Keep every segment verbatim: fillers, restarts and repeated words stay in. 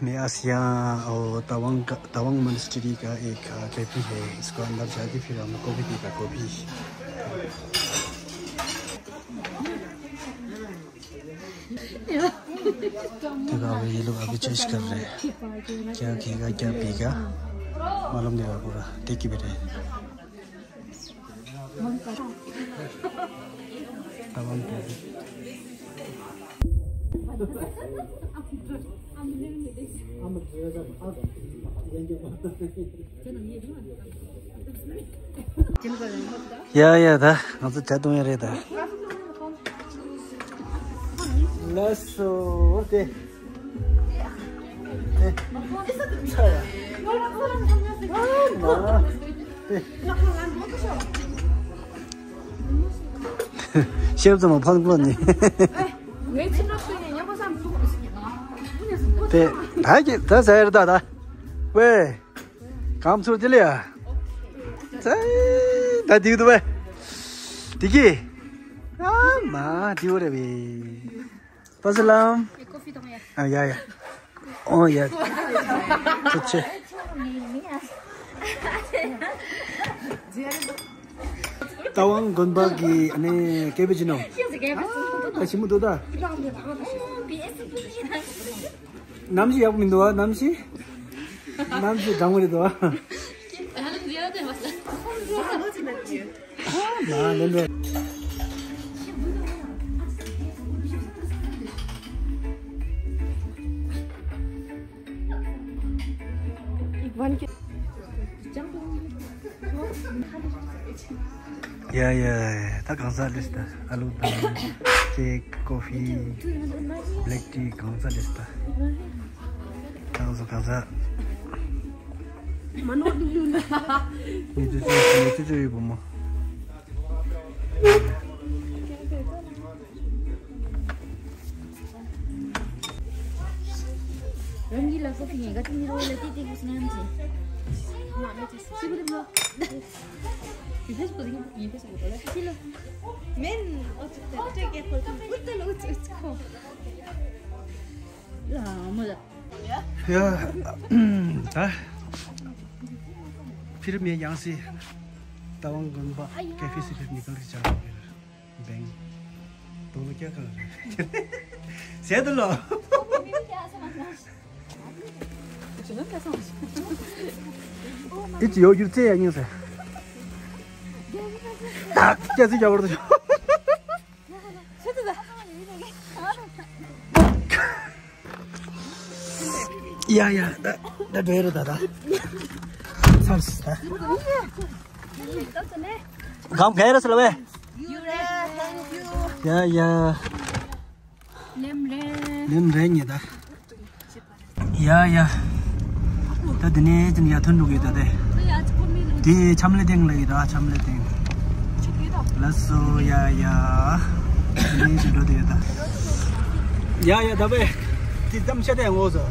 मैं आसिया और तवांग का, तवांग मॉनेस्ट्री का एक, अ, कैफे है, इसको अंदर जाके फिर हम कॉफी पीता, कॉफी। देखो, अभी ये लोग अभी चॉइस कर रहे हैं, क्या खाएगा, क्या पिएगा, मालूम नहीं होगा पूरा, देख के बैठे हैं। तमाम कैफे। ཡ་ཡ་ད་ང་ཚོ་གྲ་གཏོང་ཡ་རེད་ད། ལགས་སོ། ཨོ་ཀེ། ཨེ། ཚ་ཡ། ཨ་མ། ཨེ། ཤེབ་ཙམ་མ་ཕང་ཀློ་ནི། ཏེ། ད་ཀྱི་ད་ཟ་ཡར་ད་ད། ཝེ། གམ་ཚུར་དེ་ལ་ཡ། ཙེ། ད་དིག་ཏུ་བས། དིག་གི། ཨ་མ་དིའུ་རེ་བི། པ་སི་ལམ། ཨ་ཡ་ཡ། ཨོ་ཡ། ཚུ་ཆེ། རྟ་དབང་དགོན་པ་གི་ཨ་ནི་སྐད་པའི་ཅི་ནོ། ད་ཞིམ་མོ་འདུག་ད། ནམ་ཞིག་ཡག་པོ་མི་འདུག་ཨ། ནམ་ཞིག་ནམ་ཞིག་དྲང་མོ་རེད་འདུག་ཨ། ཨ་མ་ལེན་རེད། ཡ་ཡ། ད་གང་ཟག་ལིས་ད། ཨ་ལུ་དང་ཀེག་ཀོ་ཕི་བྷེ་ལེག་ཊི་གང་ཟག་ལིས་ད། གང་ཟག་གང་ཟག་མ་ནོར་ལུག་ལུག་ལུག་ངེད་ཚོ་ཚོ་ངེད་ཚོ་ཚོ་ཡོད་པོ་མོ། རང་གི་ལག་པ་ཕྱིན་ཡིན་ག་ཅི་མི་རོ་ལ་ཏི་ཏི་གུ་སྣམ་ཅི། མ་མེད་ཅི་སི་གུ་རི་མ། ཡི་ཕེ་སི་ཀོ་ཡི་ཕེ་སི་ཀོ་ལ་ཅི་ལ། མེན་ཨོ་ཅི་ཏེ་ཏེ་ཀེ་ཕོ་ཏི་ཨུ་ཏ་ལ་ཨུ་ཅི་ཨུ་ཅི་ཁོ། ལ་མོ་ལ། ཡ། ད། ཕིར་མེ་ཡང་སི། རྟ་དབང་དགོན་པ་ཀེ་ཕེ་སི་ཕིར་མེ་གང་གི་ཆ་རོགས་ཡོད། བེང་། དོ་ལོ་ཀྱ་གང་རེད། ཟེར་དུ་ལོ། ཨི་ཅི་ཡོ་རྒྱུ་རྩེ་ཡ་ཉིན་ཟེར། ད་སྐྱ་ཚིག་རྒྱ་བར་དུ། ཡ་ཡ། ད་ད་འདྲ་རེད་ད་ད། ཚར་སི་ད། གམ་ག་རེ་སི་ལ་བས། ཡ་ཡ། ལེམ་རེད། ལེམ་རེད་ཉེ་ད། ཡ་ཡ། ད་དེ་ནས་དེ་ནས་ཡར་ཐོན་འགྲོ་གི་ཡོད་ད་དེ། དེ་ཆམ་ལེ་ཐེང་ལ་ཡོད་ད་ཆམ་ལེ་ཐེང་། ལགས་སོ་ཡ་ཡ། དེ་ནས་ཅི་འགྲོ་དེ་ཡོད་ད། ཡ་ཡ་ད་བས། དེ་གཏམ་བཤད་དེ་ངོ་སོ།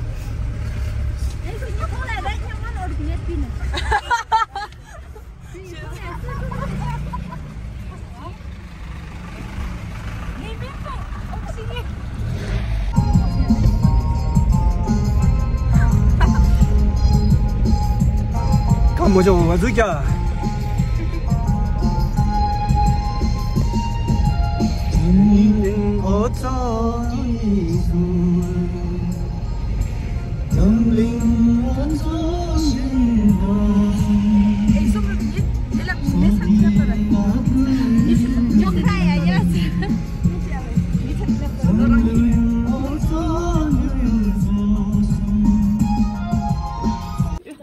ཁམ་མོ་ཅོང་བ་ཟུག་ཀྱ།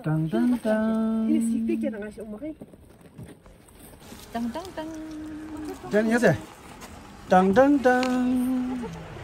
དང་དང་དང་། དང་དང་དང་། དྲན་ཡོད་ཟེར། དང་དང་དང་།